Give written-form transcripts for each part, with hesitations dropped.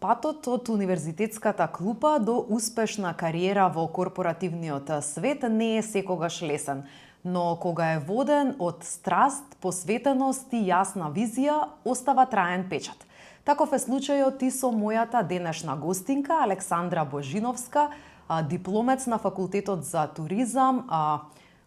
Патот од универзитетската клупа до успешна кариера во корпоративниот свет не е секогаш лесен, но кога е воден од страст, посветеност и јасна визија, остава траен печат. Таков е случајот и со мојата денешна гостинка Александра Божиновска, дипломец на Факултетот за туризам,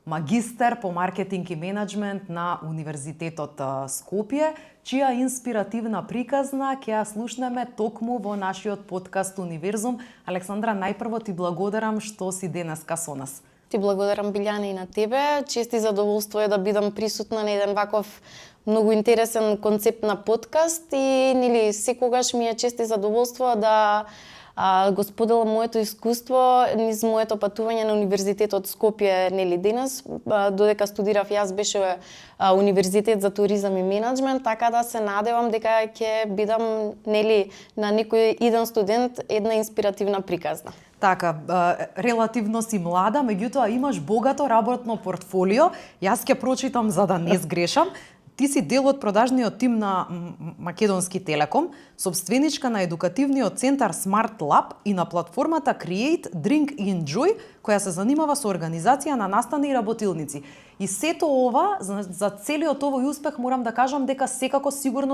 магистер по маркетинг и менеджмент на Универзитетот Скопје, чија инспиративна приказна ќе ја слушнеме токму во нашиот подкаст Универзум. Александра, најпрво ти благодарам што си денеска со нас. Ти благодарам, Билјана, и на тебе. Чест и задоволство е да бидам присутна на еден ваков многу интересен концепт на подкаст и секогаш ми е чест и задоволство да го споделам моето искуство низ моето патување на Универзитетот Скопје, денес, додека студирав јас беше Универзитет за туризам и менеджмент, така да се надевам дека ќе бидам на некој еден студент една инспиративна приказна. Така, релативно си млада, меѓутоа имаш богато работно портфолио. Јас ќе прочитам за да не сгрешам. Ти си дел од продажниот тим на Македонски Телеком, собственичка на едукативниот центар Smart Lab и на платформата Create, Drink и Enjoy, која се занимава со организација на настани и работилници. И сето ова, за целиот овој успех, морам да кажам дека секако сигурно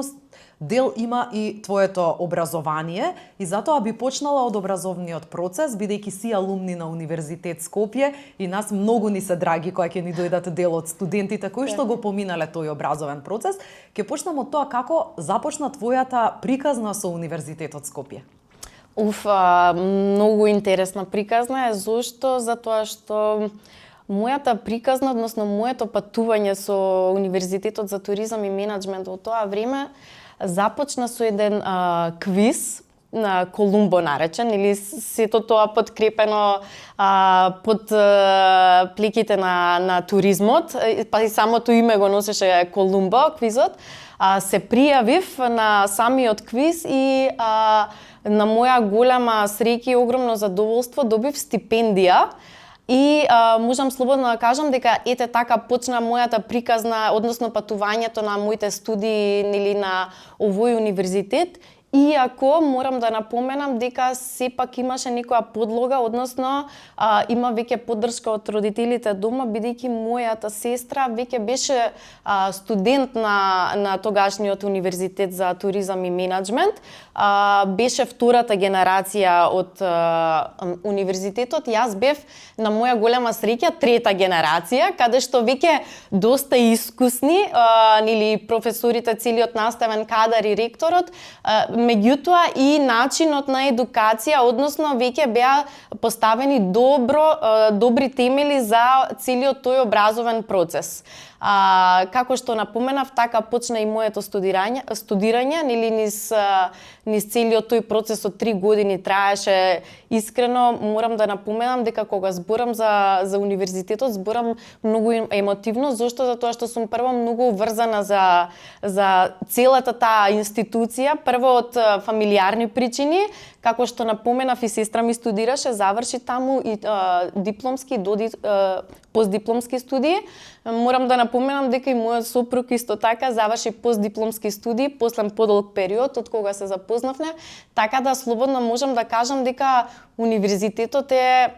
дел има и твоето образование, и затоа би почнала од образовниот процес, бидејќи си алумни на Универзитет Скопје и нас многу ни се драги кога ќе ни дојдат дел од студентите кои што го поминале тој образовен процес. Ќе почнам од тоа како започна твојата приказна со Универзитетот Скопје. Многу интересна приказна е. Зошто? Затоа што мојата приказна, односно моето патување со Универзитетот за туризам и менеджмент во тоа време започна со еден квиз на Колумбо наречен, или сето тоа подкрепено под плеките на туризмот, па и самото име го носеше Колумбо, квизот. Се пријавив на самиот квиз и на моја голема среќа и огромно задоволство добив стипендија. И можам слободно да кажам дека ете така почна мојата приказна, односно патувањето на моите студии на овој универзитет. Иако морам да напоменам дека сепак имаше некоја подлога, односно има веќе поддршка од родителите дома, бидејќи мојата сестра веќе беше студент на тогашниот Универзитет за туризам и менеджмент. Беше втората генерација од универзитетот. Јас бев, на моја голема среќа, трета генерација, каде што веќе доста искусни, професорите, целиот наставен кадар и ректорот, меѓутоа и начинот на едукација, односно веќе беа поставени добри темели за целиот тој образовен процес. Како што напоменав, така почна и моето студирање, низ целиот тој процес од 3 години траеше. Искрено морам да напоменам дека кога зборам за универзитетот, зборам многу емотивно. Зошто? Затоа што сум прво многу врзана за целата таа институција, прво од фамилиарни причини, како што напоменав и сестра ми студираше, заврши таму и дипломски и постдипломски студии. Морам да напоменам дека и мојот сопруг исто така заврши постдипломски студии после подолг период од кога се запознавме, така да слободно можам да кажам дека универзитетот е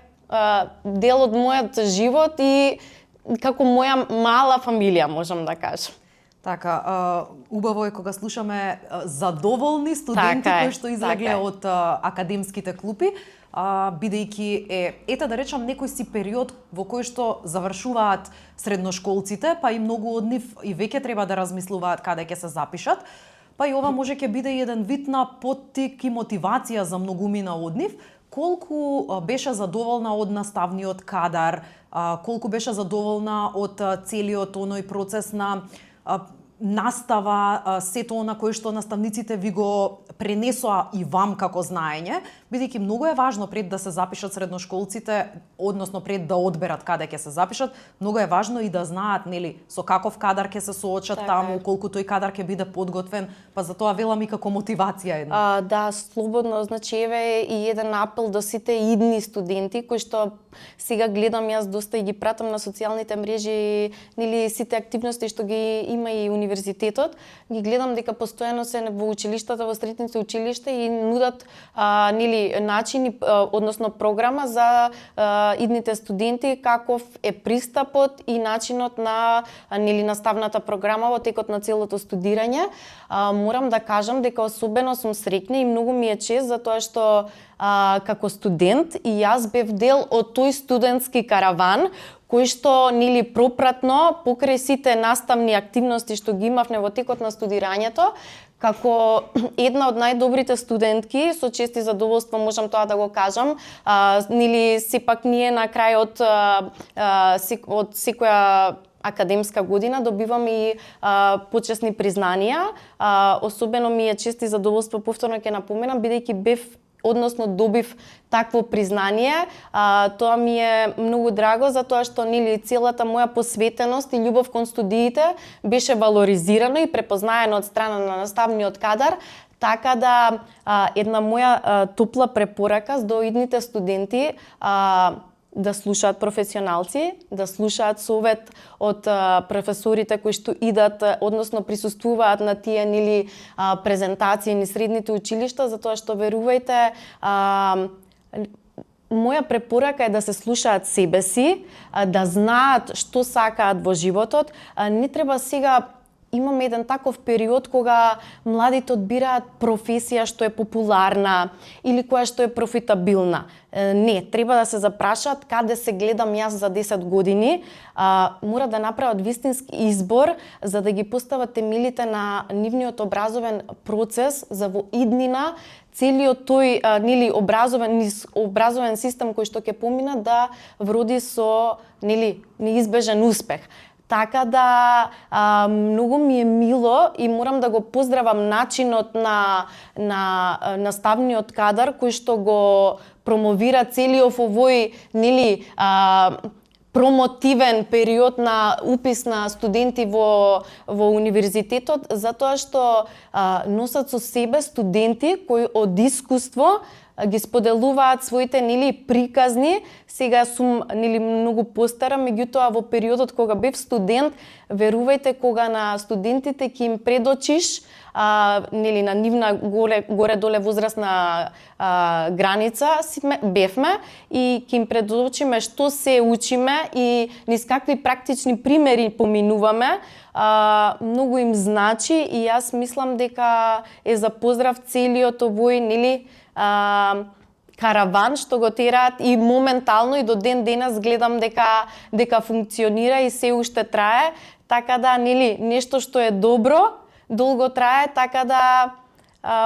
дел од мојот живот и како моја мала фамилија, можам да кажам. Така, убаво е кога слушаме задоволни студенти кои што излегле од академските клупи, бидејќи да речам некој си период во кој што завршуваат средношколците, па и многу од нив и веќе треба да размислуваат каде ќе се запишат, па и ова може ќе биде еден вид на поттик и мотивација за многумина од нив. Колку беше задоволна од наставниот кадар, колку беше задоволна од целиот оној процес на настава, сето она кое што наставниците ви го пренесоа и вам како знаење, бидејќи многу е важно пред да се запишат средношколците, односно пред да одберат каде ќе се запишат, многу е важно и да знаат со каков кадар ќе се соочат таму, колку тој кадар ќе биде подготвен, па затоа велам и како мотивација една. Да, слободно, значи еве и еден апел до сите идни студенти кои што сега гледам, јас доста и ги пратам на социјалните мрежи, сите активности што ги има и универзитетот, ги гледам дека постојано се во училиштата, во средните училишта и нудат начини, односно програма за идните студенти, каков е пристапот и начинот на наставната програма во текот на целото студирање. Морам да кажам дека особено сум среќна и многу ми е чест затоа што како студент и јас бев дел од тој студентски караван кој што пропратно покрај сите наставни активности што ги имавме во текот на студирањето, како една од најдобрите студентки, со чест и задоволство можам тоа да го кажам, сепак ние на крај од секоја академска година добивам и почесни признанија. Особено ми е чест и задоволство, повторно ќе напоменам, бидејќи добив такво признание. Тоа ми е многу драго затоа што целата моја посветеност и љубов кон студиите беше валоризирано и препознаено од страна на наставниот кадар. Така да една моја топла препорака до идните студенти да слушаат професионалци, да слушаат совет од професорите кои што идат, односно присуствуваат на тие презентации ни средните училишта, затоа што верувајте, моја препорака е да се слушаат себе си, да знаат што сакаат во животот. Не треба сега, имаме еден таков период кога младите одбираат професија што е популарна или која што е профитабилна. Не, треба да се запрашаат каде се гледам јас за 10 години. Мора да направат вистински избор за да ги постават темелите на нивниот образовен процес за во иднина целиот тој образовен систем кој што ќе помина да вроди со неизбежен успех. Така да многу ми е мило и морам да го поздравам начинот на наставниот кадар кој што го промовира целиот овој промотивен период на упис на студенти во универзитетот, затоа што носат со себе студенти кои од искуство ги споделуваат своите приказни. Сега сум многу постара, меѓутоа во периодот кога бев студент, верувајте, кога на студентите ќе им предочиш на нивна горе-доле возрастна граница бевме и ќе им предочиме што се учиме и низ какви практични примери поминуваме, многу им значи и јас мислам дека е за поздрав целиот овој караван што го тераат и моментално и до ден денес гледам дека функционира и се уште трае, така да нешто што е добро, долго трае, така да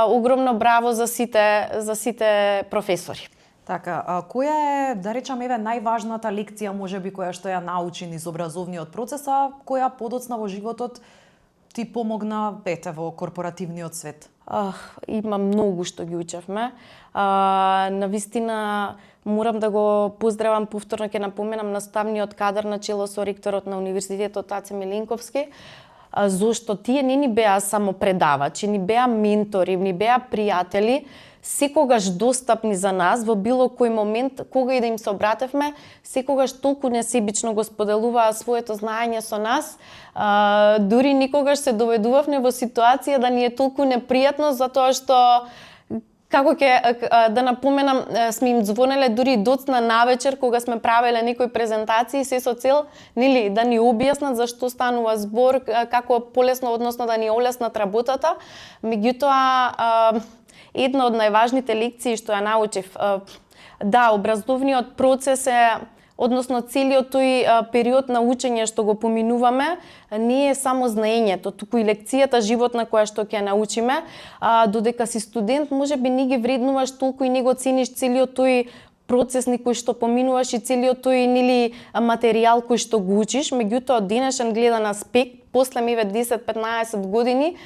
огромно браво за сите професори. Така, која е, да речам, најважната лекција можеби која што ја научи низ образовниот процес, а која подоцна во животот ти помогна во корпоративниот свет? Има многу што ги учевме. Навистина морам да го поздравам, повторно ќе напоменам наставниот кадар на чело со ректорот на Универзитетот Аце Миленковски, зашто тие не ни беа само предавачи, ни беа ментори, ни беа пријатели, секогаш достапни за нас во било кој момент, кога и да им се обратевме, секогаш толку несебично го споделуваа своето знаење со нас. Дури никогаш се доведувавме во ситуација да ни е толку непријатно, затоа што како да напоменам, сме им звонеле дури доцна навечер кога сме правеле некои презентации, се со цел да ни објаснат за што станува збор, како полесно, односно да ни олеснат работата. Меѓутоа, една од најважните лекции што ја научив, образовниот процес е, односно целиот тој период на учење што го поминуваме, не е само знаењето, туку и лекцијата животна која што ќе научиме, додека си студент можеби не ги вреднуваш толку и не го цениш целиот тој процес кој што поминуваш и целиот тој материјал кој што го учиш, меѓутоа од денешен гледан аспект, после 10-15 години,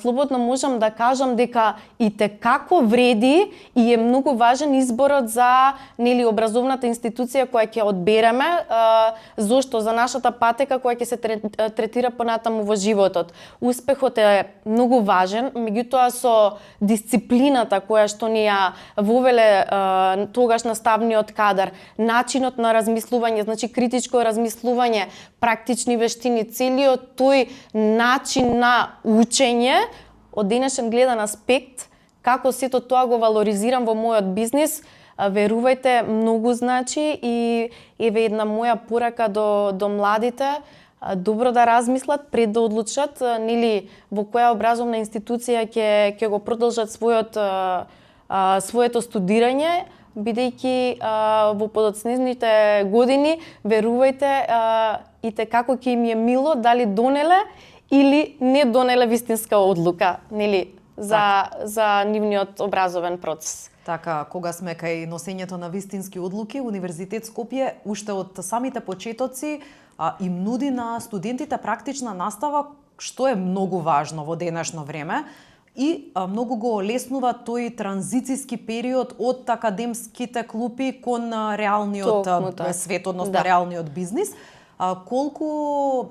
слободно можам да кажам дека и те како вреди и е многу важен изборот за нели образовната институција која ќе одбереме, зошто за нашата патека која ќе се третира понатаму во животот. Успехот е многу важен, меѓутоа со дисциплината која што ни ја вовеле тогаш наставниот кадар, начинот на размислување, значи критичко размислување, практични вештини, целиот тој начин на учење од денешен гледан аспект, како сето тоа го валоризирам во мојот бизнис, верувајте, многу значи и еве една моја порака до младите, добро да размислат пред да одлучат нели во која образовна институција ќе го продолжат своето студирање, бидејќи во подоцнежните години, верувајте, и те како ќе им е мило дали донеле или не донеле вистинска одлука, нели, за нивниот образовен процес. Така, кога сме кај носењето на вистински одлуки, Универзитет Скопје уште од самите почетоци им нуди на студентите практична настава, што е многу важно во денешно време и многу го олеснува тој транзицијски период од академските клупи кон реалниот свет, односно реалниот бизнис. Колку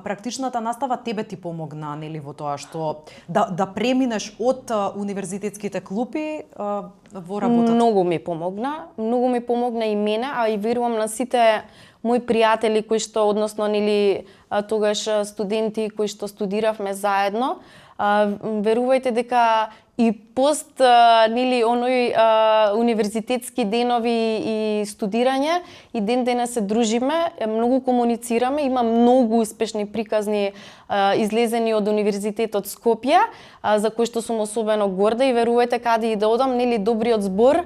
практичната настава тебе ти помогна, нели, во тоа што да преминеш од универзитетските клупи во работата? Многу ми помогна и мене, а и верувам на сите мои пријатели кои што, односно, нели, тогаш студенти кои што студиравме заедно. Верувајте дека и пост нели оној универзитетски денови и студирање и ден денес се дружиме, многу комуницираме, има многу успешни приказни излезени од Универзитетот Скопје, за кои што сум особено горда и верувајте каде и да одам, нели добриот збор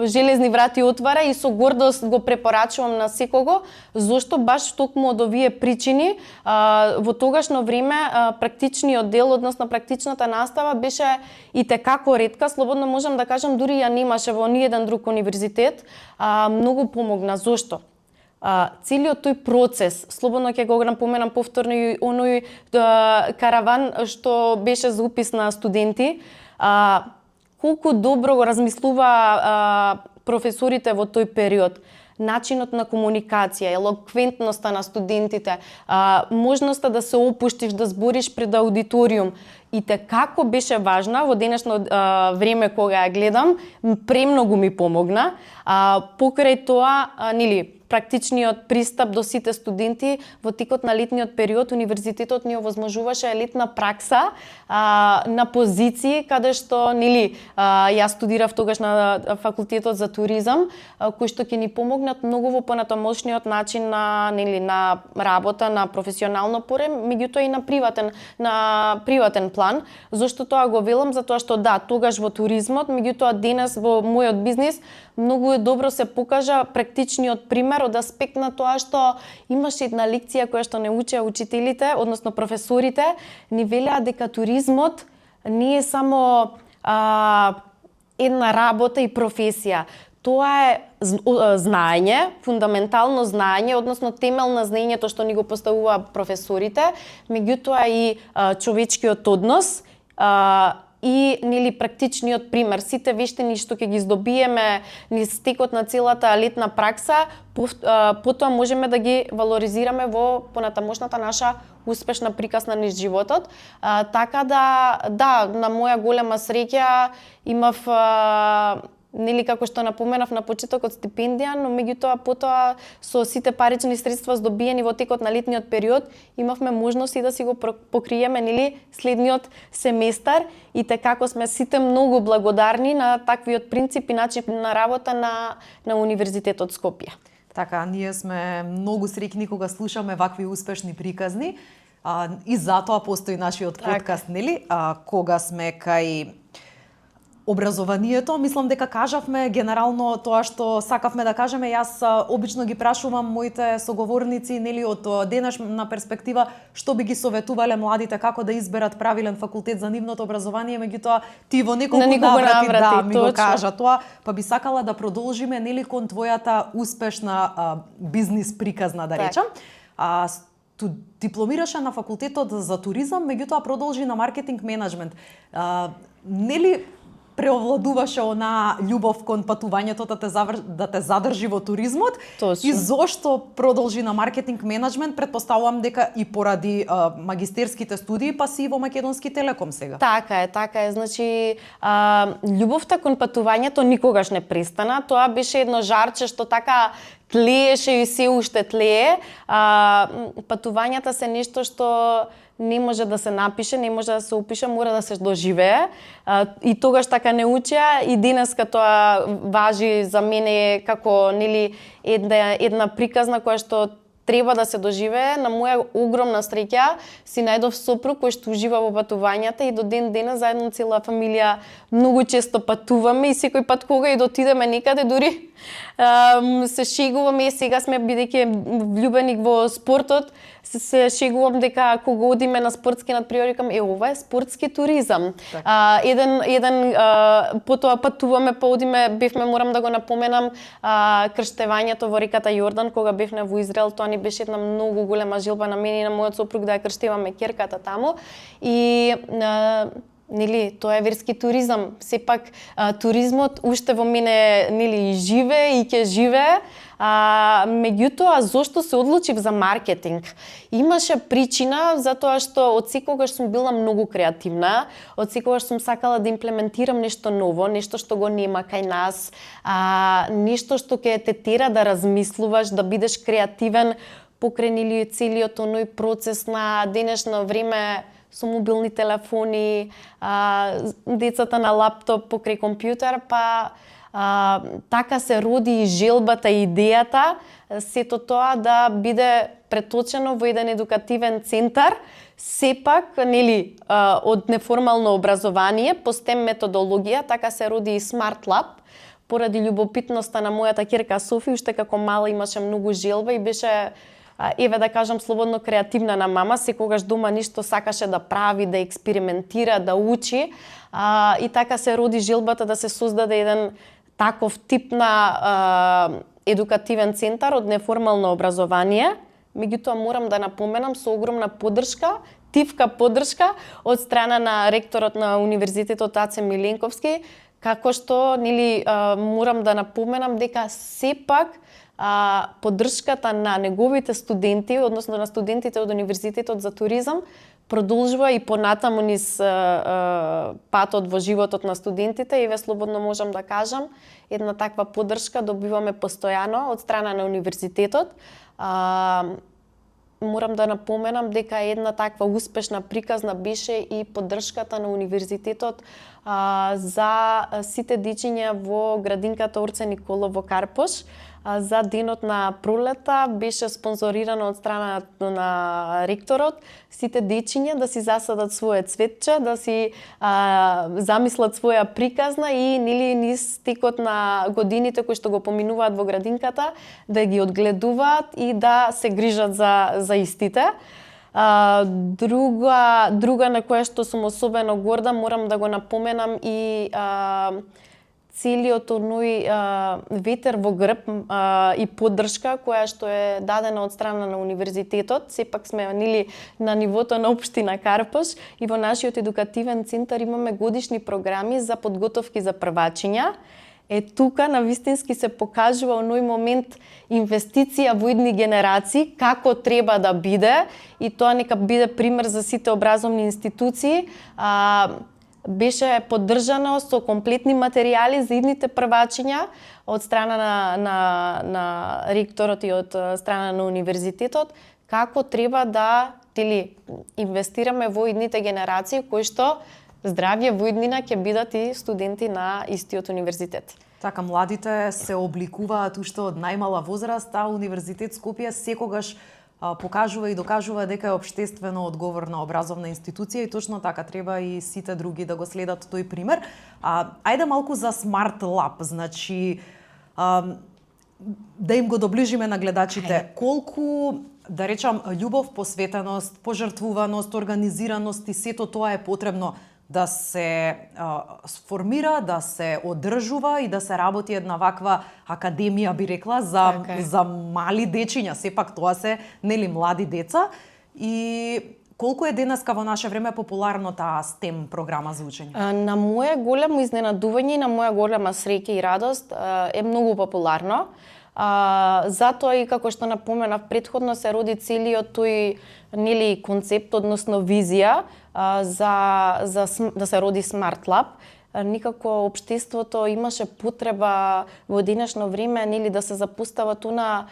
железни врати отвара и со гордост го препорачувам на секого, зошто баш токму од овие причини во тогашно време практичниот дел, односно практичната настава беше и те како ретка, слободно можам да кажам, дури ја немаше во ниеден друг универзитет, многу помогна. Зошто? Целиот тој процес, слободно ќе го напоменам повторно и оној караван што беше за упис на студенти, колку добро го размислува професорите во тој период, начинот на комуникација, елоквентноста на студентите, можноста да се опуштиш, да збориш пред аудиториум, и те како беше важна во денешно време кога ја гледам, премногу ми помогна. Покрај тоа, нели, практичниот пристап до сите студенти во текот на летниот период универзитетот ни овозможуваше летна пракса на позиции каде што нели јас студирав тогаш на факултетот за туризам, кои што ќе ни помогнат многу во понатамошниот начин на нели на работа, на професионално поле, меѓутоа и на приватен план. Зошто тоа го велам? Затоа што да, тогаш во туризмот, меѓутоа денес во мојот бизнис многу добро се покажа практичниот пример од аспект на тоа што имаше една лекција која што не учеа учителите, односно професорите, ни велеа дека туризмот не е само една работа и професија. Тоа е знаење, фундаментално знаење, односно темел на знаењето што ни го поставува професорите, меѓутоа и човечкиот однос, и нели практичниот пример, сите вештини што ќе ги здобиеме низ стекот на целата летна пракса, потоа можеме да ги валоризираме во понатамошната наша успешна приказна низ животот. Така да, на моја голема среќа имав нели како што напоменав на почетокот стипендија, но меѓутоа потоа со сите парични средства здобиени во текот на летниот период имавме можност и да си го покриеме нели следниот семестар и како сме сите многу благодарни на таквиот принцип и начин на работа на Универзитетот Скопје. Така, ние сме многу среќни кога слушаме вакви успешни приказни и затоа постои нашиот подкаст, нели? Кога сме кај образованието, мислам дека кажавме генерално тоа што сакавме да кажеме. Јас обично ги прашувам моите соговорници, нели, од денешна перспектива, што би ги советувале младите како да изберат правилен факултет за нивното образование, меѓутоа ти во неколку наврати ми го кажа тоа, па би сакала да продолжиме нели кон твојата успешна бизнис приказна, да речам. дипломираше на факултетот за туризам, меѓутоа продолжи на маркетинг менеджмент. Нели преовладуваше она љубов кон патувањето да те задржи во туризмот? Точно. И зошто продолжи на маркетинг менеджмент? Предпоставувам дека и поради магистерските студии, па си во Македонски телеком сега. Така е. Значи, љубовта кон патувањето никогаш не престана. Тоа беше едно жарче што така тлееше и се уште тлее. Патувањата се нешто што не може да се напише, не може да се опише, мора да се доживее. И тогаш така не учеа и денеска тоа важи за мене како нели една приказна која што треба да се доживее. На моја огромна среќа си најдов сопруг кој што ужива во патувањата и до ден денес заедно цела фамилија многу често патуваме и секој пат кога и дотидеме некаде дури се шегуваме. Сега сме бидејќи влюбени во спортот, се шегувам дека кога одиме на спортски надпревари викам ова е спортски туризам. Еден потоа патуваме, па одиме, бевме, морам да го напоменам, крштевањето во реката Јордан кога бевме во Израел, тоа ни беше една многу голема желба на мене и на мојот сопруг да ја крштеваме ќерката таму и нели, тоа е верски туризам. Сепак туризмот уште во мене нели живее и ќе живее. Меѓутоа, зошто се одлучив за маркетинг? Имаше причина затоа што од секогаш сум била многу креативна, од секогаш сум сакала да имплементирам нешто ново, нешто што го нема кај нас, нешто што ќе те тера да размислуваш, да бидеш креативен покрај нели целиот оној процес на денешно време со мобилни телефони, децата на лаптоп покрај компјутер, па така се роди и желбата и идејата сето тоа да биде преточено во еден едукативен центар, сепак нели од неформално образование по STEM методологија, така се роди и Smart Lab. Поради љубопитноста на мојата ќерка Софи, уште како мала имаше многу желба и беше еве да кажам слободно креативна на мама, секогаш дома ништо сакаше да прави, да експериментира, да учи, и така се роди желбата да се создаде еден таков тип на едукативен центар од неформално образование. Меѓутоа морам да напоменам со огромна поддршка, тивка поддршка од страна на ректорот на Универзитетот Аце Миленковски, како што нели морам да напоменам дека сепак поддршката на неговите студенти, односно на студентите од Универзитетот за туризам, продолжува и понатаму низ патот во животот на студентите. Еве слободно можам да кажам, една таква поддршка добиваме постојано од страна на универзитетот. Морам да напоменам дека една таква успешна приказна беше и поддршката на универзитетот за сите дечиња во градинката Орце Николов во Карпош. За денот на пролета беше спонзорирано од страна на ректорот сите дечиња да си засадат свое цветче, да си замислат своја приказна и нели низ текот на годините кои што го поминуваат во градинката да ги одгледуваат и да се грижат за истите. Друга на која што сум особено горда, морам да го напоменам и целиот оној ветер во грб и поддршка која што е дадена од страна на универзитетот. Сепак сме нели на нивото на општина Карпош и во нашиот едукативен центар имаме годишни програми за подготовки за првачиња. Тука навистински се покажува оној момент инвестиција во идни генерации, како треба да биде и тоа нека биде пример за сите образовни институции. Беше поддржано со комплетни материјали за идните првачиња од страна на ректорот и од страна на универзитетот, како треба да инвестираме во идните генерации кои што здравје во иднина ќе бидат и студенти на истиот универзитет. Така, младите се обликуваат уште од најмала возраст, а Универзитет Скопје секогаш покажува и докажува дека е општествено одговорна образовна институција и точно така треба и сите други да го следат тој пример. Ајде малку за Smart Lab, значи да им го доближиме на гледачите. Колку, да речам, љубов, посветеност, пожртвуваност, организираност и сето тоа е потребно да се сформира, да се одржува и да се работи една ваква академија, би рекла, за мали дечиња. Сепак тоа се нели млади деца. И колку е денеска во наше време популарно таа STEM програма за учење? На моје големо изненадување и на моја голема среќа и радост е многу популарно. Затоа и како што напоменав претходно се роди целиот тој концепт, односно визија да се роди Smart Lab. Никако општеството имаше потреба во денешно време да се запустава туна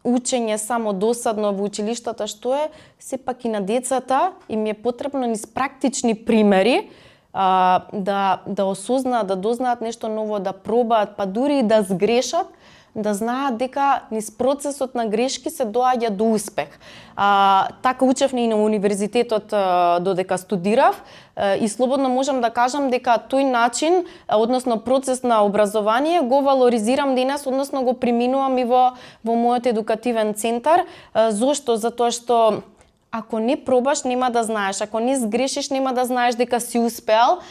учење само досадно во училиштата, што е сепак и на децата им е потребно низ практични примери да осознаат, да дознаат нешто ново, да пробаат, па дури и да сгрешат, да знаат дека низ процесот на грешки се доаѓа до успех. Така учев и на универзитетот додека студирав и слободно можам да кажам дека тој начин, односно процес на образование го валоризирам денес, односно го приминувам и во мојот едукативен центар. Зошто? Затоа што ако не пробаш, нема да знаеш. Ако не сгрешиш, нема да знаеш дека си успеал.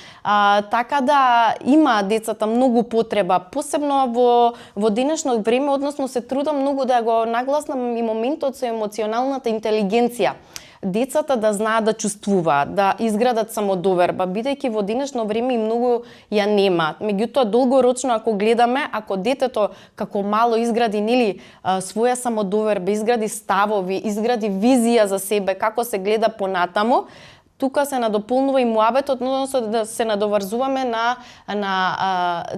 Така да има децата многу потреба, посебно во денешно време, односно се трудам многу да го нагласнам и моментот со емоционалната интелигенција. Децата да знаат да чувствуваат, да изградат самодоверба, бидејќи во денешно време и многу ја нема. Меѓутоа долгорочно ако гледаме, ако детето како мало изгради своја самодоверба, изгради ставови, изгради визија за себе, како се гледа понатаму, тука се надополнува и муабетот, односно да се надоврзуваме на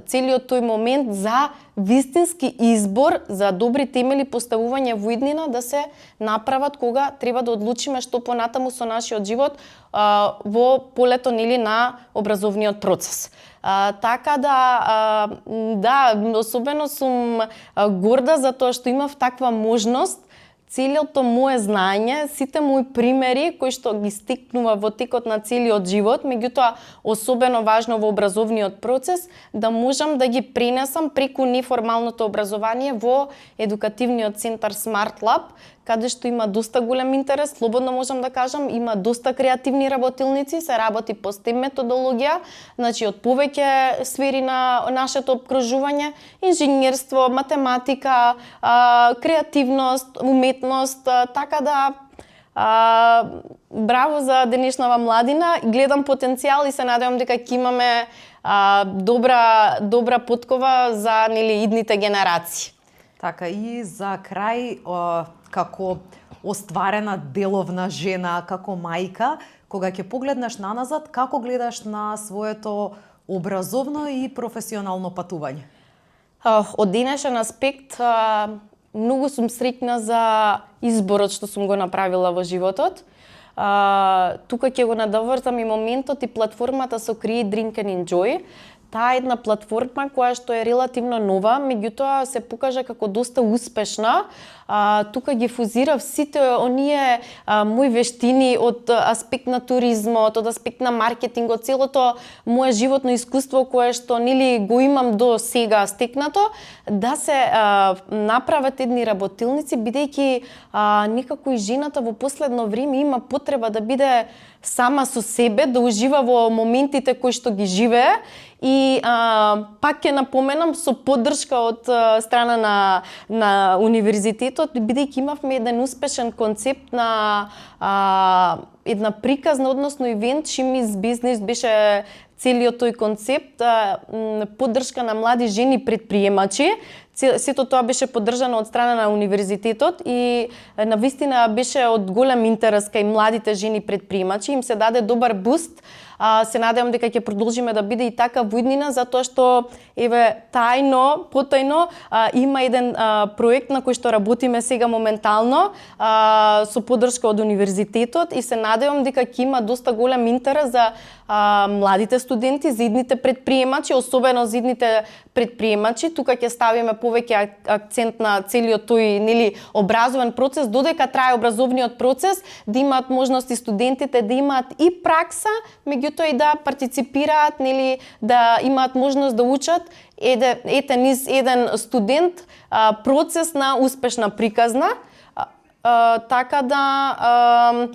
целиот тој момент за вистински избор, за добри темели поставување во иднина да се направат кога треба да одлучиме што понатаму со нашиот живот во полето на образовниот процес. Така да, особено сум горда за тоа што имав таква можност. Целото мое знаење, сите мои примери кои што ги стекнува во текот на целиот живот, меѓутоа особено важно во образовниот процес, да можам да ги пренесам преку неформалното образование во едукативниот центар Smart Lab, каде што има доста голем интерес, слободно можам да кажам, има доста креативни работилници, се работи по STEM методологија, значи од повеќе сфери на нашето обкружување, инженерство, математика, креативност, уметност, така да браво за денешнава младина, гледам потенцијал и се надевам дека ќе имаме добра поткова за идните генерации. Така и за крај, како остварена деловна жена, како мајка, кога ќе погледнеш наназад, како гледаш на своето образовно и професионално патување? Од денешен аспект, многу сум среќна за изборот што сум го направила во животот. Тука ќе го надоврзам и моментот и платформата со Create, Drink and Enjoy. Таа е една платформа која што е релативно нова, меѓутоа се покажа како доста успешна. Тука ги фузира сите оние мои вештини од аспект на туризмот, од аспект на маркетингот, целото мое животно искуство кое што го имам до сега стекнато, да се направат едни работилници, бидејќи некако и жената во последно време има потреба да биде сама со себе, да ужива во моментите кои што ги живее. И пак ќе напоменам со поддршка од страна на универзитетот, бидејќи имавме еден успешен концепт на една приказна, односно ивент, Шимис бизнес беше целиот тој концепт, поддршка на млади жени предприемачи. Сето тоа беше поддржано од страна на универзитетот и навистина беше од голем интерес кај младите жени предприемачи, им се даде добар буст. Се надевам дека ќе продолжиме да биде и така во иднина, затоа што тајно, потајно има еден проект на кој што работиме сега моментално со поддршка од универзитетот и се надевам дека ќе има доста голем интерес за младите студенти, за идните предприемачи, особено за идните предприемачи. Тука ќе ставиме повеќе акцент на целиот тој образовен процес, додека трае образовниот процес, да имаат можности студентите да имаат и пракса, меѓутоа и да партиципираат, да имаат можност да учат низ еден студент процес на успешна приказна. Така да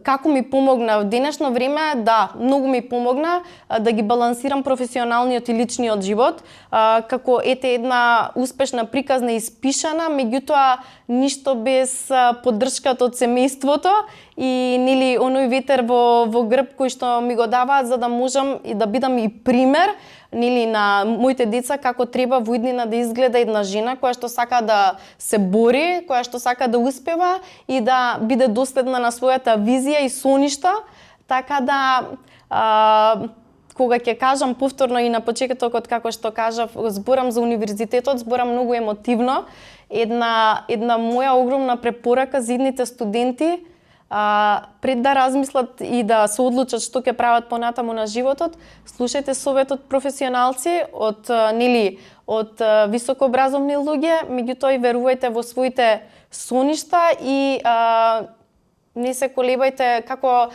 Како ми помогна в денешно време? Да, многу ми помогна да ги балансирам професионалниот и личниот живот, како една успешна приказна испишана, меѓутоа ништо без поддршката од семејството и нели оној ветер во грб кој што ми го даваат за да можам и да бидам и пример нели на моите деца како треба во иднина да изгледа една жена која што сака да се бори, која што сака да успева и да биде доследна на својата визија и соништа, така да кога ќе кажам повторно и на почетокот како што кажав, зборам за универзитетот, зборам многу емотивно. Една моја огромна препорака за идните студенти, пред да размислат и да се одлучат што ќе прават понатаму на животот, слушајте советот професионалци од високообразовни луѓе, меѓутоа и верувајте во своите соништа и не се колебајте, како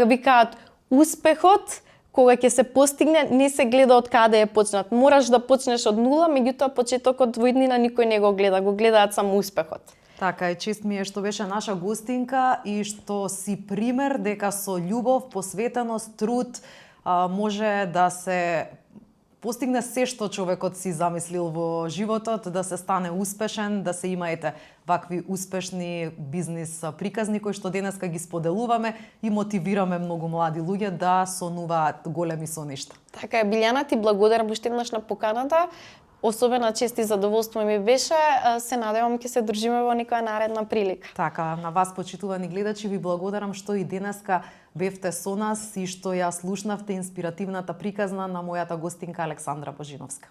викаат, успехот кога ќе се постигне не се гледа од каде е почнат. Мораш да почнеш од нула, меѓутоа почетокот во иднина никој не го гледаат само успехот. Така е, чест ми е што беше наша гостинка и што си пример дека со љубов, посветеност, труд може да се постигне се што човекот си замислил во животот, да се стане успешен, да се имаете вакви успешни бизнис приказни кои што денеска ги споделуваме и мотивираме многу млади луѓе да сонуваат големи соништа. Така е, Билјана, ти благодарам уште еднаш на поканата. Особена чест и задоволство ми беше. Се надевам ќе се дружиме во некоја наредна прилика. Така, на вас, почитувани гледачи, ви благодарам што и денеска бевте со нас и што ја слушнавте инспиративната приказна на мојата гостинка Александра Божиновска.